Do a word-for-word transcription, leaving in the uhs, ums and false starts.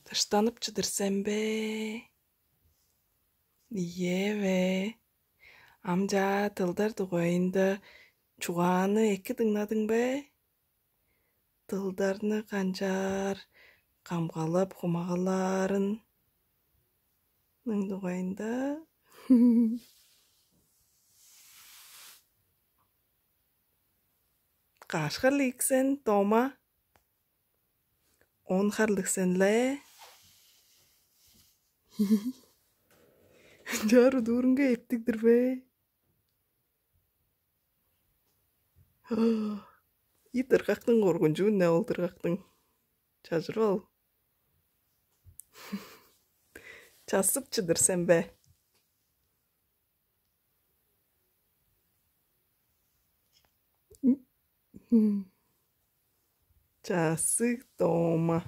Дыштанып чыдыр сен бе? Ийе бе? Ам чаа тылдар дугайында чугааны эки дыңнадың бе? Тылдарны канчаар камгалап хумагалаарының дугайында. Каш харлыг сен, Тома? Он харлыг сен ле. Чаар удуурунга эптиг-дир бе? Ит ыргактың коргунчуу не ол дыргактың? Чажырып ал. Чассып чыдыр сен бе? Чассыг Тома.